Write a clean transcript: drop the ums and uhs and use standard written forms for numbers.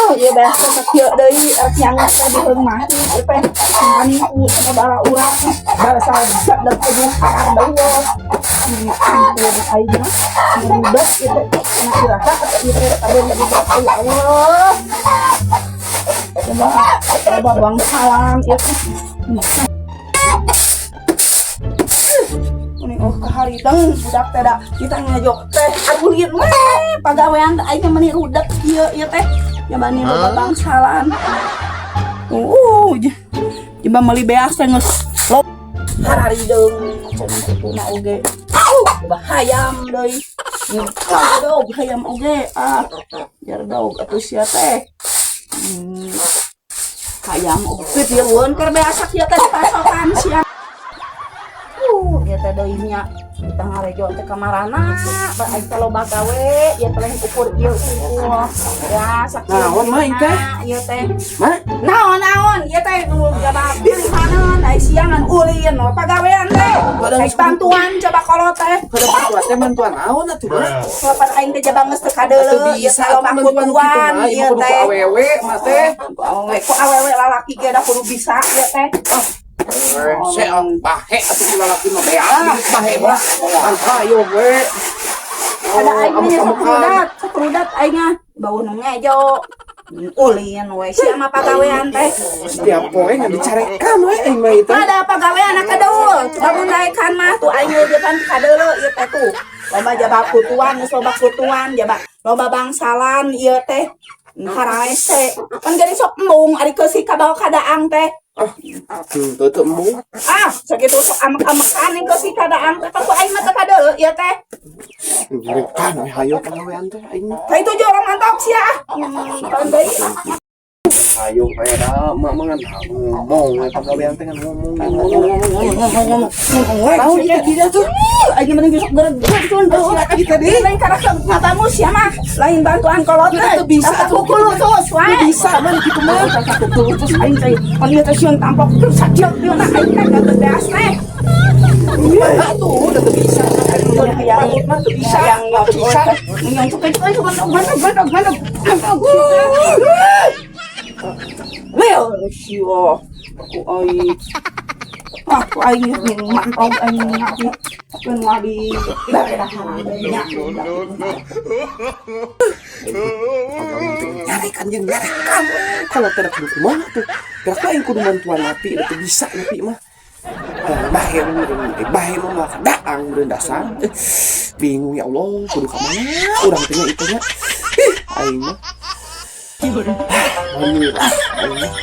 Oh, ieu beas teh sakieu deui rek nyangu teh diheung mahi ieu teh kami ku sababaraha urang barasa dadeg aduh haradeuh. Ampun aing mah rudet ieu teh kena iraha atau ieu teh kabeh jadi ya Allah. Coba coba bangsalan ieu teh. Ini oh kaharideng budak teh da kita ngejok teh aduh we pagawean teh aing mah meni rudet kieu ieu teh jabani loba bangsalan. Coba meuli beas teh geus lo hararideng cenah kituna oge. Coba hayam deui. Dog hayam oge ah jardog atuh sia teh. Hayam oge pieuweun keur beas kieu teh dipasokan sia. Ieu teh deui nya kita ngarejo teh kamarana ba aing teh loba gawe ieu teh lain ukur ieu unggul ya sakieu. Naon, mah, ieu teh? Ieu teh Mah, naon naon ieu teh nu gaba pilihaneun ai siangan ulin pagawean teh. Badan Ai bantuan coba kolot teh. Kada bantuan teh bantuan naon atuh, mah? Kapan aing teh jaba geus teu kadeuleu Atuh ieu bisa teh loba atuh bantuan kitu kutuan mah, ieu ieu kudu ku teh. awewe mah teh. Ku awewe, ku awewe lalaki ge da kudu bisa ieu teh. Rese bahe atuh ku lalaki mah beak bahe mah. Kan hayo we. Ada aing nya Amuk-amukan. sakrudat, sakrudat aing mah bau nu ngejo. Ulin we sia mah pagawean teh. Setiap poe ngan dicarekan we aing mah itu. Ada pagawean kadeul. Lamun daekan mah tuh aing ge pan kadeuleu ieu teh tuh. Loba jaba kutuan, geus loba kutuan, jaba loba bangsalan ieu teh. Harese. Pan geuning sok embung ari keusi kabawa kadaang teh. Tuh tuh embung. Ah, sakitu sok amek-amekan ning keusi kadaang teh. Pan ku aing mah teu kadeuleu ieu teh. Nyarekan we hayo pagawean teh aing mah. Ka itu jorong mantok sia ah. Tahun deui. Hayo we da mak mah ngan ngomong we pagawean teh ngan ngomong ngomong. Tahu kita tidak tuh. Aing mah sok gereget tun. Kita deh. Lain karena matamu sia mah lain bantuan kolot Kita tuh bisa tuh. Kukulutus wae. Bisa man gitu mah. Kukulutus aing teh. Pan ieu teh sieun tampok terus sakieu ieu mah aing teh geus beas teh. Iya tuh udah tuh bisa. Yang mah tuh bisa. Yang Tuh bisa. Yang cukup cukup mantok mantok mantok mantok mantok. Well, sio. Aku ai. Aku aing mantok aing ngati. Keun ngadi beredahan nya. Pagawean teh nyarekan jeung nyarekan. Kalau tidak kudu kumaha tuh. Gerak aing kudu bantuan napi udah tuh bisa napi mah. Ah, bahe meureun eh bahe mah moal kadaang meureun dasar. Eh, bingung ya Allah, kudu ka mana urang teh nya itu nya. Ih, aing mah. Ah, aing mah.